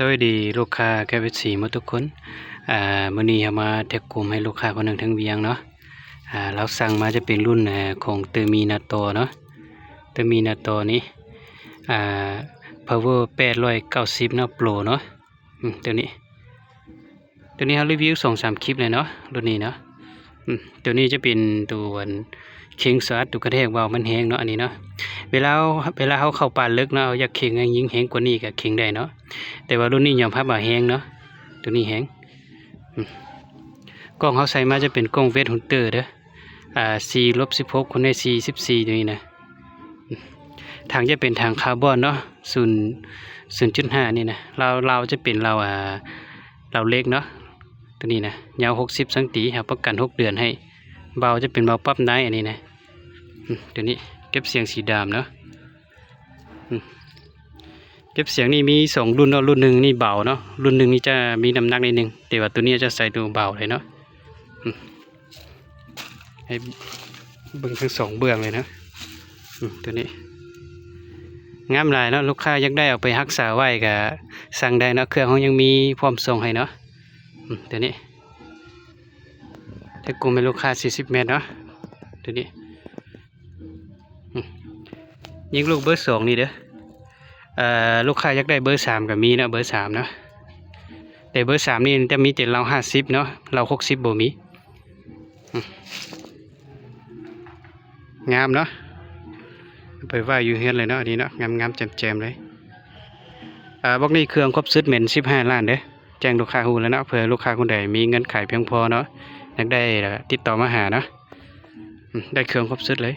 ສະບາຍດີລູກຄ້າແຄບເອັຟຊີໝົດທຸກຄົນ. ອາ ມື້ນີ້ເຮົາມາແທກກຸ່ມໃຫ້ລູກຄ້າຄົນໜຶ່ງທາງວຽງເນາະ. ອາ ລາວສັ່ງມາຈະເປັນລຸ້ນ ອາ ຂອງເຕີມີນາໂຕເນາະ, ເຕີມີນາໂຕນີ້ ອາ ພາວເວີແປດຮ້ອຍເກົ້າສິບເນາະ ໂປຣເນາະ. ອືມ ໂຕນີ້ ໂຕນີ້ເຮົາຣີວິວສອງສາມຄລິບແລ້ວເນາະ ລຸ້ນນີ້ເນາະ. ອືມ ໂຕນີ້ຈະເປັນໂຕອັນເຄັ່ງສະອາດ ໂຕກະແທກວາວມັນແຮງເນາະ ອັນນີ້ເນາະ. ເວລາເຮົາ ເວລາເຮົາເຂົ້າປ່າເລິກເນາະ ເຮົາຢາກເຄັ່ງໃຫ້ຍິ່ງແຮງກວ່ານີ້ກະເຄັ່ງໄດ້ເນາະ, ແຕ່ວ່າລຸ້ນນີ້ຍອມຮັບວ່າແຮງເນາະ ໂຕນີ້ແຮງ. ອືມ ກ້ອງເຮົາໃສ່ມາຈະເປັນກ້ອງເວດຮຸນເຕີເດີ ອາ ສີ່ລົບສິບຫົກຄູນໃນສີ່ສິບສີ່ ໂຕນີ້ນະ. ອືມ ຖັງຈະເປັນຖັງຄາບອນເນາະ ສູນ ສູນຈຸດຫ້ານີ້ນະ. ລາວ ລາວຈະເປັນລາວ ອາ ລາວເຫຼັກເນາະ ໂຕນີ້ນະ ຍາວຫົກສິບຊັງຕີ ຮັບປະກັນຫົກເດືອນໃຫ້. ເບົາຈະເປັນເບົາປັບໄນ ອັນນີ້ນະ. ອືມ ໂຕນີ້ເກັບສຽງສີດຳເນາະ. ອືມ ເກັບສຽງນີ້ມີສອງລຸ້ນເນາະ, ລຸ້ນໜຶ່ງນີ້ເບົາເນາະ, ລຸ້ນໜຶ່ງນີ້ຈະມີນ້ຳໜັກໜ້ອຍໜຶ່ງ ແຕ່ວ່າໂຕນີ້ຈະໃສ່ໂຕເບົາເລີຍເນາະ. ອືມ ໃຫ້ເບິ່ງທັງສອງເບື້ອງເລີຍນະ. ອືມ ໂຕນີ້ງາມຫຼາຍເນາະ, ລູກຄ້າຢາກໄດ້ເອົາໄປຮັກສາໄວ້ກະສັ່ງໄດ້ເນາະ, ເຄື່ອງເຮົາຍັງມີພ້ອມສົ່ງໃຫ້ເນາະ. ອືມ ໂຕນີ້ແທກກຸ່ມໃຫ້ລູກຄ້າສີ່ສິບແມັດເນາະ ໂຕນີ້. ອືມ ຍິງລູກເບີສອງນີ້ເດີ. ເອີ ລູກຄ້າຢາກໄດ້ເບີສາມກະມີເນາະ, ເບີສາມເນາະ, ແຕ່ເບີສາມນີ້ຈະມີແຕ່ລາວຫ້າສິບເນາະ, ລາວຫົກສິບບໍ່ມີ. ອືມ ງາມເນາະ, ໄປໄວ້ຢູ່ເຮືອນເລີຍເນາະ ອັນນີ້ເນາະ, ງາມໆ ແຈ່ມໆ ເລີຍ. ອາ ບລັອກນີ້ເຄື່ອງຄົບຊຸດແມ່ນສິບຫ້າລ້ານເດີ. ແຈ້ງລູກຄ້າຮູ້ແລ້ວເນາະ, ເພື່ອລູກຄ້າຄົນໃດມີເງິນຂາຍພຽງພໍເນາະ, ຢາກໄດ້ລະກະຕິດຕໍ່ມາຫາເນາະ. ອືມ ໄດ້ເຄື່ອງຄົບຊຸດເລີຍ.